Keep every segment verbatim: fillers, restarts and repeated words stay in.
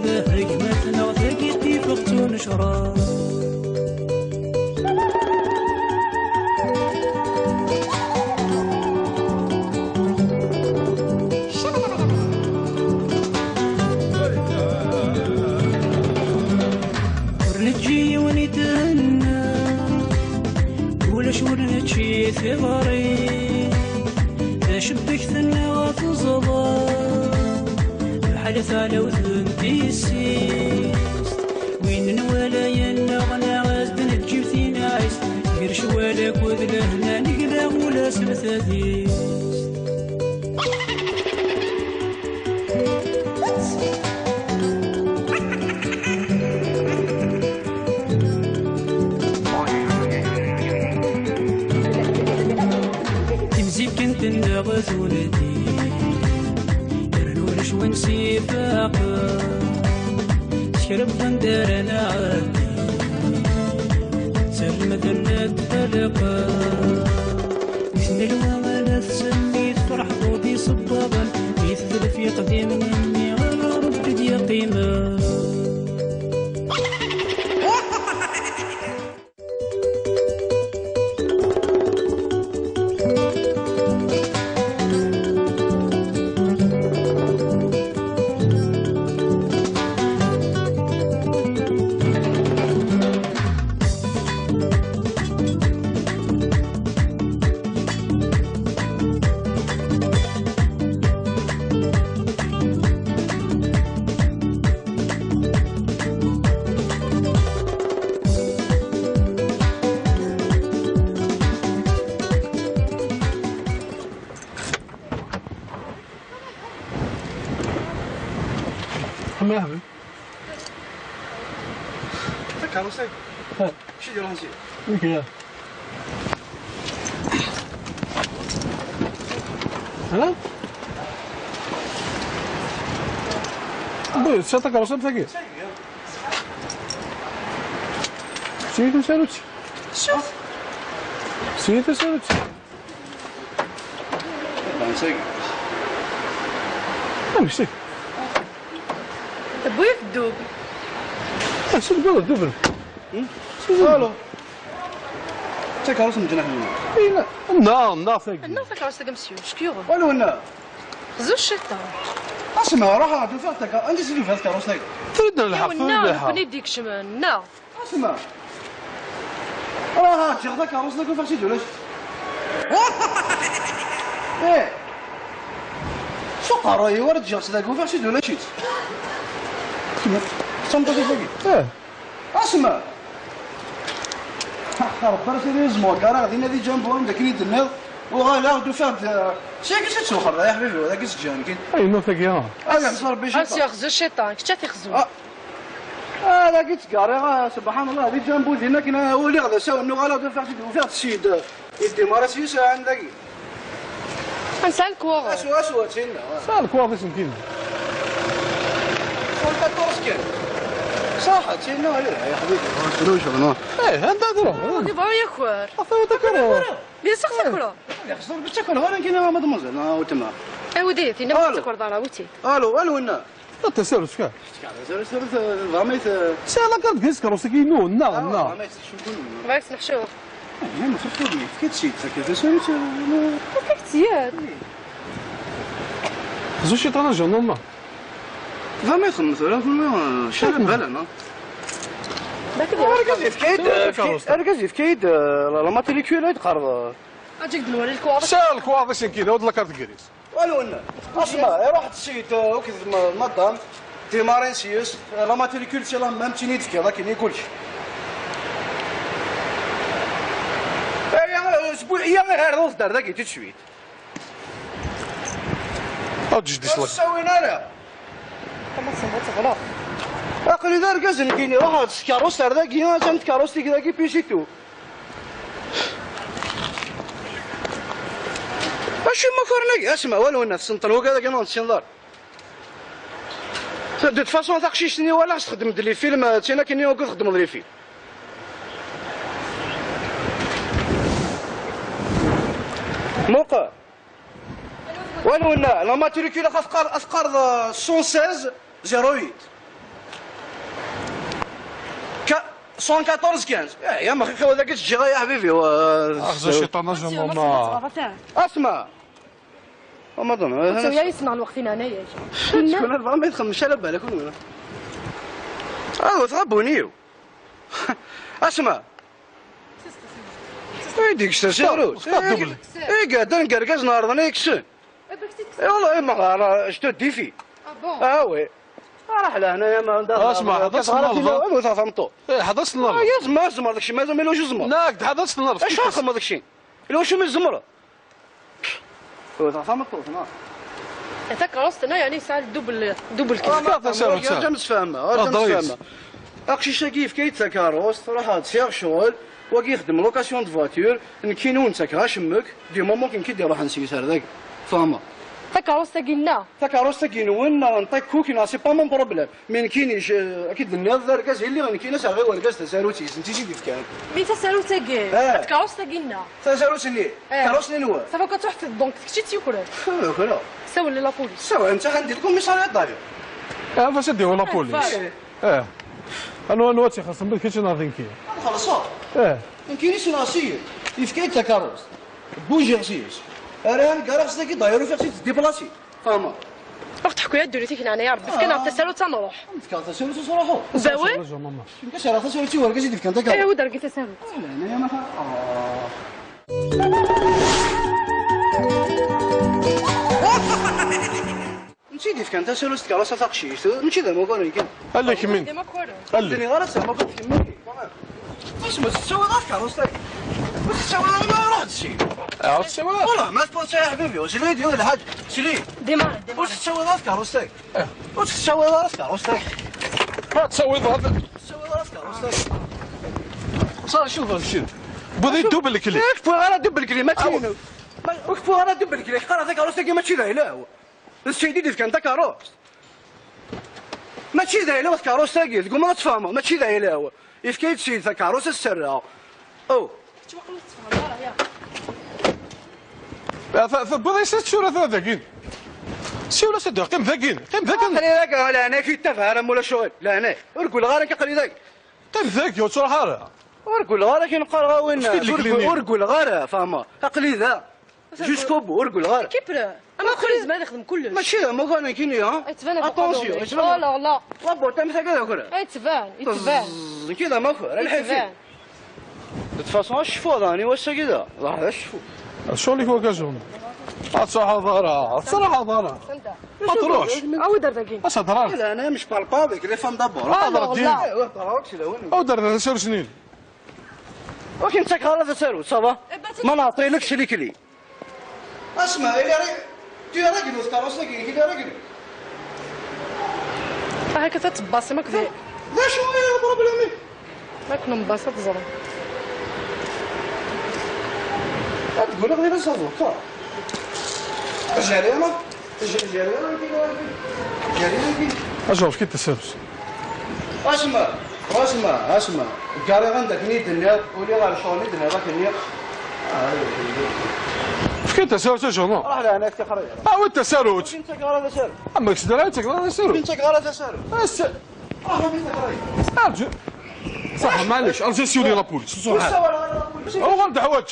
Gma-tneɣ tagi tifeɣ ttunecreɣ. Ur neǧǧi yiwen ithenna, ulac ur nečči tiɣri. Tacebbekt-nneɣ teẓḍa, bḥal talawt n tissist. Win nwala yenneɣna, as-d-neǧǧib tinɛist, gar ccwal akked lehna, negla ula s tadist. Timzikkent-nneɣ tundi, yernu ulac win s-ifaqen. S kra n wanda ara nɛeddi, ttermden ad ṭṭalqen. Di tnelwa ala tsemmi tferḥeḍ ur d-isebbaḍen, di tedlef yeqdimen-nni ala Rebbi d-yeqqimen. مرحبا. Takeṛṛust-agi. Ha. Acu d-yeḍran seg-s? Nekk, ya. Ha? Bo, tesɛiḍ takeṛṛust am tagi? Sɛiɣ. Sɛiɣ tasarut. Sɛiɣ tasarut. Bon, sɛiɣ. Amek sɛiɣ? Tewwiḍ ddub. Ah, sɛiɣ ddub. Hmm? Sɛiɣ ddub. Alo. Takeṛṛust n Ǧnaḥ Lmut. Ina, nnaɣ, nnaɣ tagi. Nnaɣ takeṛṛust-agi, monsieur, acu k-yuɣen? Walu nnaɣ. Xzu cciṭan. Asma, ruḥ ad ufiɣ takeṛ-, anda i s-d-ufiɣ takeṛṛust-agi? Trid lḥeqq, yiwen trid nnaɣ, lḥeqq. Nekni d-ikecmen, nnaɣ. Asma, ruḥ ad ǧǧeɣ takeṛṛust-agi, ufiɣ-tt-id ulac-itt. Eh, s uqerruy-iw ara ǧǧeɣ-tt dagi, ufiɣ-tt-id ulac-itt. Asma, d tameṭṭut-ik tagi? Eh. Asma! Ha, Rebbi ara tili yezmer, ggaraɣ dinna di Ǧambu, anda akken i d-tenniḍ, uɣaleɣ-d ufiɣ-d, eh, s yagi i tt-twexxreḍ, ay aḥbib-iw, dagi s-ǧǧan, kin. Ay, ma tagi, ah. Ad yeḥzu Rebbi cciṭan. Ad s-yexzu cciṭan, kečč ad t-ixzu. Ah, ah, dagi ttgariɣ, ah, subḥan Allah, di Ǧambu dinna, kin, ah, uliɣ d asawen, uɣaleɣ-d ufiɣ-t-id, ufiɣ-t ssid, eh, Yeddi mara s yis ɛan dagi. Nesɛa lekwaɣeḍ. Aswa, aswa, tinna. Sɛa lekwaɣeḍ isenkilen. Cent quatorze kan. Saḥa, tinna, ya ḥbibi. Ur truḥ, no. Eh, anda ad ruḥ? Di bɣa yaker. Afa, takerruḥ. Bien sûr, takerruḥ. Yexẓer bi takerruḥ, wala kina, mademoiselle, ah, weltma. Awdi, tinna. Alo. Takerruḥ, ara, awdi. Alo, alo, winna. Tasarut kan. Tasarut, tasarut, eh, vraiment, eh, c'est la carte grise, carrosse qui nous, non, ah, non. Vraiment, c'est chaud, non. Bɣiɣ ad tt-neḥcu. Eh, ma xef ur yefka-tt-id, takka tasarut, eh, ma... Tefka-tt-id. Xzu cciṭan a Jean, non, non. Vraiment, txemmem tura, tura, eh, cala bala, non. Argaz yefka-d, eh, argaz yefka-d, eh, la, la matricule ay d-qqareḍ. Aǧik d nwali lekwaɣeḍ. Sɛiɣ lekwaɣeḍ isenkilen, ur d la carte grise. Walwen, asma, iruḥ-d ssid, eh, akked ma-, madam, démarrer-n s-yes, eh, la matricule c'est la même, tin i d-tefkiḍ akken i kulci. Aya, eh, sbu-, aya, eh, ar d-as-d ar dagi, tout de suite. Ur d-jdi s la. Ur s-ssawin ara. Tama tsemma teɣleq. Aql-i d argaz nekkini, ruḥ-d s tkeṛṛust ar dagi, atan tkeṛṛust-ik dagi, puis c'est tout. Acu imakaren-agi? Asma, walwen, tessneḍ-ten wigad-agi neɣ ur tessineḍ ara? De toute façon, taqcict-nni walaɣ-tt txeddem-d les films, d tin akken i akk txeddmeḍ les films. Muqel. Walwen, la matricule ad teqqar-, ad teqqareḍ, euh, cent seize zéro huit. Soixante-quatorze quinze. Eh, ya ma xixi, wadagi tǧǧiɣ, ya ḥbibi. Axza cciṭan, a Jean Mama. Asma. Ramadan, ur ttawi ara yis-neɣ lweqt-ina, anayak. Tkun ar bɣa ma yetxemmec ala balak ur nuna. Ah, wteɣ abuni-w. Asma. Ay d-ikkes tasarut. Ay, gɛeddan deg argaz n ɛerḍen ay kksen. Eh, والله, ma ɣara, je te défie. Ah bon? Ah oui. Araḥ lehna ya ma anda. Asma, ḥeḍ-as nnalḍa. Wteɣ tameṭṭut. Eh, ḥeḍ-as nnalḍa. Ah, ya zmer, zmer, dak ci, ma zmer, ila wacu zmer. Nak, ḥeḍ-as nnalḍa. Acu xedmeɣ dak ci? Ila wacu mi zmer. Wteɣ tameṭṭut, neɣ? Takeṛṛust-nni, yeɛni, yesɛa double, double kif. Ur nesfehma, ur nesfehma. Aqcic-agi yefka-yi-d takeṛṛust, ruḥeɣ-d sɛiɣ ccɣel, wagi yexdem location de voiture, nekkini ur nttakeɣ acemmek, du moment kan k-id-iruḥen seg-s ar dagi. Tfehmeḍ? Takeṛṛust-agi nneɣ? Takeṛṛust-agi nwen, neɣ n Takuk, neɣ c'est pas mon problème. Mais nekkini, je, ad k-id-nniɣ, d argaz i lliɣ, nekkini ad s-rreɣ i urgaz tasarut-is, n tizi d-ifkan. Mi tasarut-agi? Eh. Takeṛṛust-agi nneɣ? Tasarut-nni? Eh. Takeṛṛust-nni nwen? Ça va, ka truḥ, donc, d kečč i tt-yukren? Ur yukreɣ. Sawel i la police. Sawel, netta ɣandi deg umiṣar iḍayen. Eh, bas ad d-yawi la police. Eh. Anwa, anwa ad tt-ixellṣen, d kečč neɣ d nekki? Ad xellṣeɣ. Eh. Nekkini ssneɣ syin. Yefka-yi-d takeṛṛust. Bujiɣ syin. Ara n garax-s dagi, d'ailleurs, ufiɣ-tt-id tdiplasi. Fahmeḍ? Ur ɣ-teḥku ara ddunit-ik, leɛnaya Rebbi, efk-aneɣ-d tasarut ad nruḥ. Ad m-fkeɣ tasarut ad truḥeḍ. Bawi. Jean Mama. Efk-as ara tasarut i urgaz i d-ifkan takeṛṛust. Eh, awi-d argaz tasarut. Ah, leɛnaya ma xa-, ah. Netta i d-ifkan tasarut n tkeṛṛust a taqcict, mačči d amakar-nni kan. Ala kemmini. Ala. Ur d-nniɣ ara d tamakart kemmini. Asma, ur tettawiḍ ara tkeṛṛust-agi. Ur tettawiḍ ara ma ruḥ-d syin. Ah, ur tettawiḍ ara. Wala, ma tfawet ay ḥbibi, sli-d, yud lḥaǧ, sli. Démarre, démarre. Ur tettawiḍ ara tkeṛṛust-agi. Eh. Ur tettawiḍ ara tkeṛṛust-agi. Ma tettawiḍ ara. Ur tettawiḍ ara tkeṛṛust-agi. Ṣa, acu d acu? Wwiɣ-d double clé. Ur k-wwiɣ ara double clé, mačči inu. Ma, ur k-wwiɣ ara double clé, qqareɣ takeṛṛust-agi mačči d ayla-w. D Sidi i d-ifkan takeṛṛust. Mačči d ayla-w tkeṛṛust-agi, deg uma ad tfehmeḍ, mačči d ayla-w. Yefka-yi-d Sidi takeṛṛust, ad s-tt-rreɣ. Oh. Kečč waqil ur tettfehmeḍ ara, ya. Ah, ta-, tewwiḍ-as tura, ta dagin. Siwel-as ad qqim dagin, qqim dagin. Aql-i dagi, leɛnaya-k, yettabaɛ ara mulac ccɣel, leɛnaya. Ur gulleɣ ara nekk, aql-i dagi. Qqim dagi, ur ttruḥ ara. Ur gulleɣ ara, akken qqareɣ-awen. Ur gul-, ur gulleɣ ara, fehmeɣ. Aql-i da. Jusqu'au bout, ur gulleɣ ara. Kipre. Ama aql-i zmer ad ixdem kullec. Mačči d amakar nekkini, ha? Yettban-d. Attention, uqaduni. Yettban-d. Oh là là. La boîte am tagi d amakar. Yettban, yettban. Ẓẓ, nekki d amakar, a lḥafi. Yettban. De toute façon, ad cfuɣ daɣen i wass-agi da. Ḍaḥ, ad cfuɣ. Ccɣel-ik wagi a Jean. Ad truḥeḍ ara, ad truḥeḍ ara. Sanda? Ma truḥ. Awi-d ar dagi. Ad s-hedreḍ. Ala, ana mec parle pas avec les femmes d'abord. Ah, non, là. Eh, ouais, parle avec les femmes. Awi-d ar dagi, tasarut-nni. Ur k-nettakeɣ ara tasarut, ça va? Eh ben, ma nɛeṭṭi-k slikli. Asma, il est ré-, tu es réglo, tkeṛṛust-agi-inek, il est réglo. Ah, akka tettbaṣim akked. D acu i problème-ik? Akken nbaṣ, ad teẓrem. Ad d-gguleɣ di les avocats. Jariya, jariya, jariya. Acu, efk-it tasarut. Asma, asma, asma. Ggariɣ anda akken i d-tenniḍ, uli ɣer ccɣel i d-tenniḍ akken-nni. Efk-it tasarut a Jean. Ruḥ leɛnak tixrayra. Awi-d tasarut. Ur k-nettakeɣ ara tasarut. Amek s-dara i ttakeɣ ara tasarut? Ur k-nettakeɣ ara tasarut. Ruḥ leɛnak tixrayra. Arǧu. Ṣaḥ, maɛlic, arǧu siwel i la police. Ur sawal ara la police. Uɣal-d ḥwaǧ.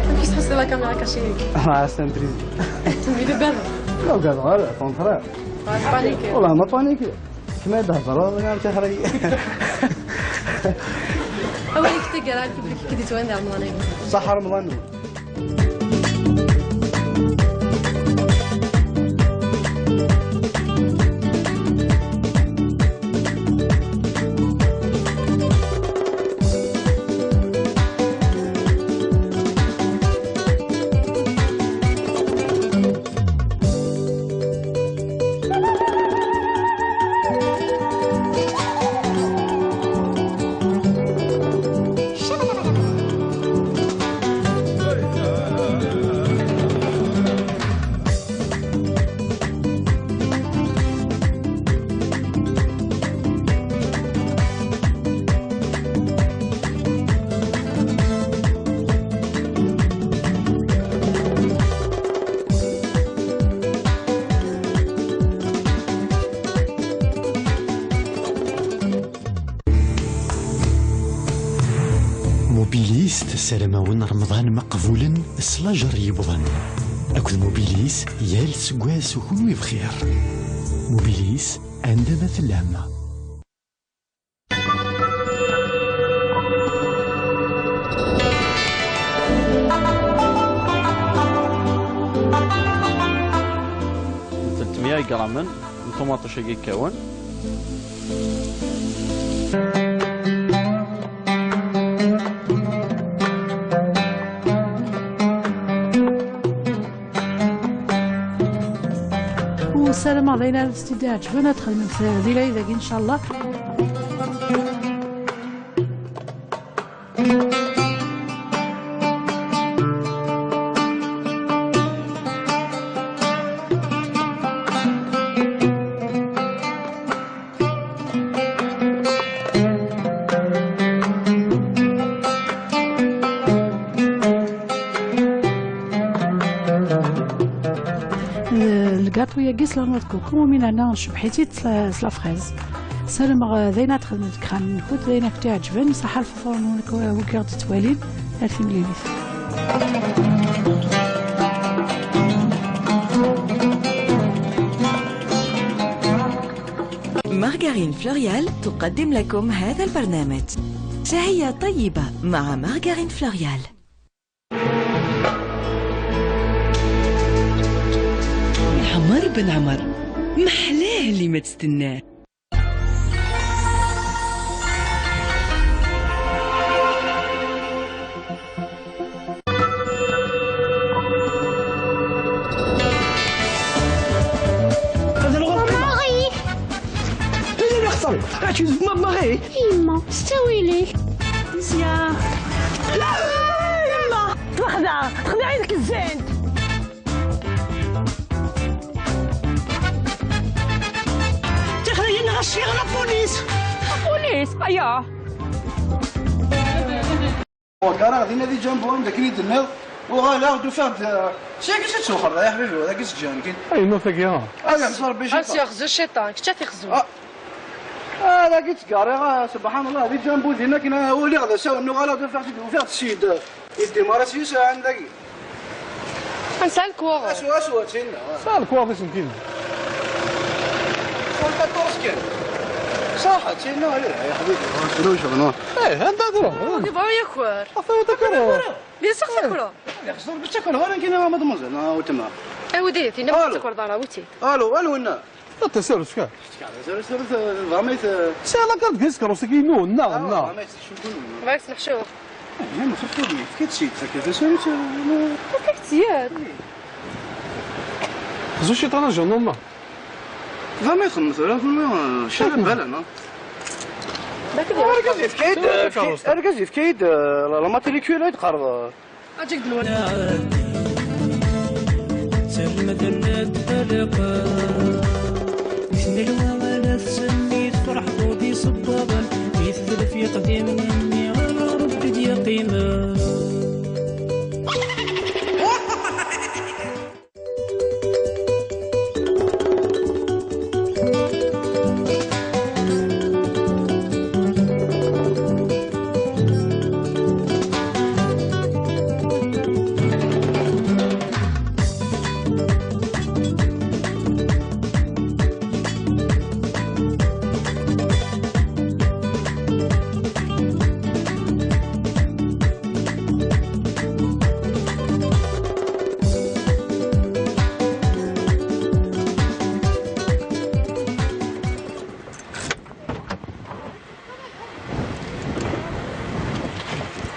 Amek i s-tḥusseḍ i la caméra cachée-agi? Ah, c'est un plaisir. Mais de bad. Ur ugadeɣ ara, au contraire. Ah, tpanikiḍ. Wallah, ma panikiɣ. Kma i d-thedreḍ, ya tixrayra. Awal-ik taggara, lkibrik i k-d-yettwanin di Remḍan-agi. Ṣaḥḥa Remḍan-nwen. Ssarameɣ-awen Remḍan maqbulen s lajer yewwḍen. Akked Mobilis, yal seggas u kunwi bxir. Mobilis, anda ma tellam. Telt mya igramen n ṭumaṭic-agi yekkawen. Ssarameɣ d ayen ara s-t-id-iɛeǧben ad txedmemt di lɛid-agi, ncallah. Lgaṭu-yagi s la noix de coco, umi nerna ncebbeḥ-it-id s la, s la fraise. Ssarameɣ, eh, d ayen ad txedmem deg yixxamen-nkent, d ayen ad kent-iɛeǧben. Ṣaḥa lfeṭṭur-nwen, eh, wigi ɣ-d-yettwalin. Ar timlilit. مارغرين فلوريال تقدم لكم هذا البرنامج. شهية طيبة مع مارغرين فلوريال. عمر بن عمر، محلاه اللي ما تستناه. هذا الغرب. ماما غي. هذا اللي خسر. هاتي ماما غي. يما، ستاوي لي. مزيان. لا، يما. تخدع، تخدع عينك الزين. تخدع ينغش يغلى بوليس. بوليس، ايا. وكارا غادي نادي جنبو عندك اللي دنيض. وغالا دوفات. شي كيش تسوخر يا حبيبي، هذاك السجان كاين. اي نو ثقيا. هذا حصل بيش. اسيا خزو الشيطان، كتا تخزو. آه. هذا قلت كاري، آه، سبحان الله، هذه جنبو دينا كنا ولي غدا سوا انه غالا دوفات، دوفات السيد. يدي مرة سيسا عندك. نسال كوغ. اسوا، اسوا، تسينا. سال كواضي سنتين. سال كاتورس كان. صح، تسينا، ايه، يا حبيبي، شنو، شنو؟ ايه، هذا دروه. دي بغا ياكل. افا تكرو. بيان سور تاكلو. يخسر بالتاكل، هو انا كاين مادموزيل، انا وتما. اي ودي، تينا الو. تاكل دارا، وتي. الو، الو، ونا؟ لا تسالو سكا. سكا، سكا، سكا، سكا، زعما يت- سي لا كارت كيس كروسي كي نو، نا، آه، نا. زعما يت- شو يكون؟ باغي تنحشوه. ايه، ما خفت لي، كي تشيت، هكا، فاش عملت، آه، كيف تيار؟ خزو شي طنجة، نورمال. زعما يخمم ثلاثة، ما شي على بالها، نا. باك اللي أركز في كيد، في كيد، أركز في كيد، آه، لا ماتريكيول يتقرب. اجيك دلوقتي. سلمت النت بلقا. نسمي الوغلة تسمي فرح بودي صبابا. يثبت في قديم مني غير ربي دي قيمة.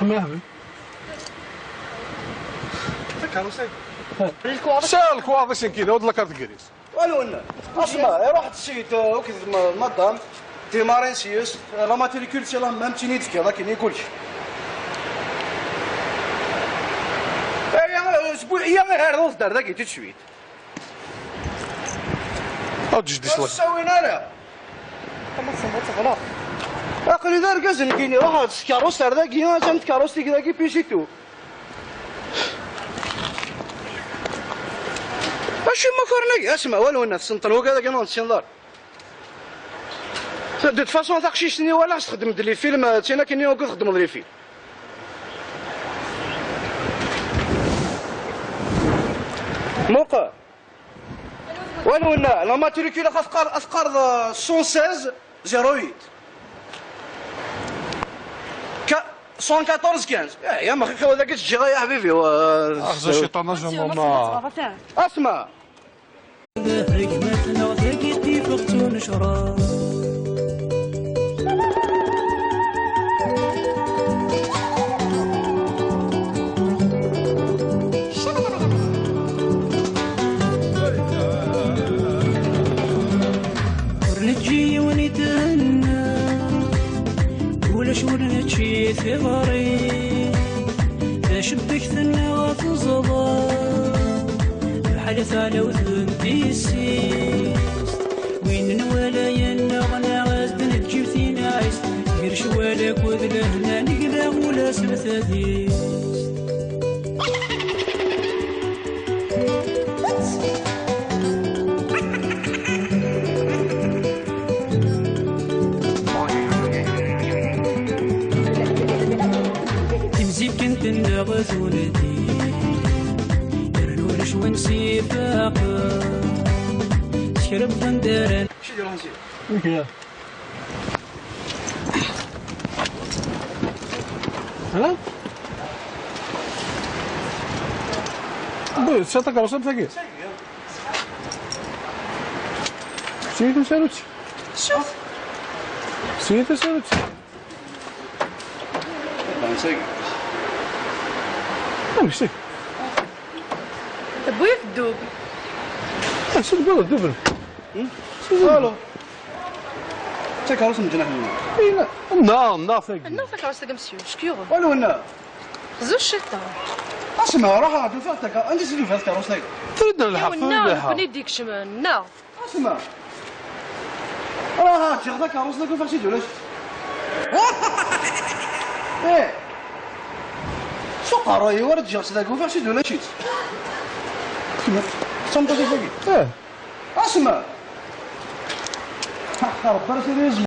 مرحبا. تكرسي. الكواضي. سال الكواضي سنكينة، ود لكارت كريس. والو، لا. اسمع، روح تسيت، آه، وكذا ما-، مدام. ديماري نسيوس، آه، لا ماتريكول سي لا ميم تيني ديك، لكن يقول لك. إيه، يا، أسبوع، يا، غير هذا الدار ذاك يتشويت. أو تجدي شوي. السوينا لا. أقل إذا رجز نجيني، روح هاد السكاروس هذاك، يا زعما تكاروس تيك ذاك بيسيتو. ماشي ما كورنيك، اسمع، والو، الناس سنطلوك هذاك، أنا نسينظر. De toute façon, تقشيشتني ولا تخدم لي فيلم، تينا كني وقف خدم لي فيلم. Muqel. Walu winna, la matricule ad teqqar, ad teqqar, euh, cent seize zéro huit. Ka-, cent quatorze quinze. Ya, ya, ma xixi wadagi tǧǧiɣ, ya ḥbibi, wa-, Ah, xzu cciṭan, a Jean Mama. Asma. Gma-tneɣ tagi tifeɣ ttunecreɣ. Ur neǧǧi yiwen ithenna, ulac ur nečči tiɣri. Tacebbakt-nneɣ teẓḍa, bḥal talawt n tissist. Win nwala yenneɣna, as-d-neǧǧib tinɛist. Gar ccwal akked lehna, negla ula s tadist. Timzikkent-nneɣ tundi, yernu ulac win s-ifaqen. S kra n wandaren. Hala? Bon, c'est ta carrosse, ça y est. C'est une salut. C'est une salut. Ah, mais c'est. Tewwiḍ ddub. Ah, c'est le bon double. Hmm? C'est le bon. Alors. Takeṛṛust n leǧnaḥ-nni. Ila. Nnaɣ, nnaɣ tagi. Nnaɣ takeṛṛust-agi, monsieur. Ckiɣ. Walu nnaɣ. Xzu cciṭan. Asma, ruḥ ad ufiɣ takeṛ-, anda i s-tufiḍ takeṛṛust-agi? Trid lḥeqq, trid lḥeqq. Nekni d-ikecmen, nnaɣ. Asma. Ruḥ ad ǧǧeɣ takeṛṛust-agi, ufiɣ-tt-id ulac. Eh. S uqerruy-iw ara ǧǧeɣ-tt dagi, ufiɣ-tt-id ulac-itt. Asma. Tameṭṭut-ik tagi. Eh. Asma! Ha, ha, Rebbi ara s-yini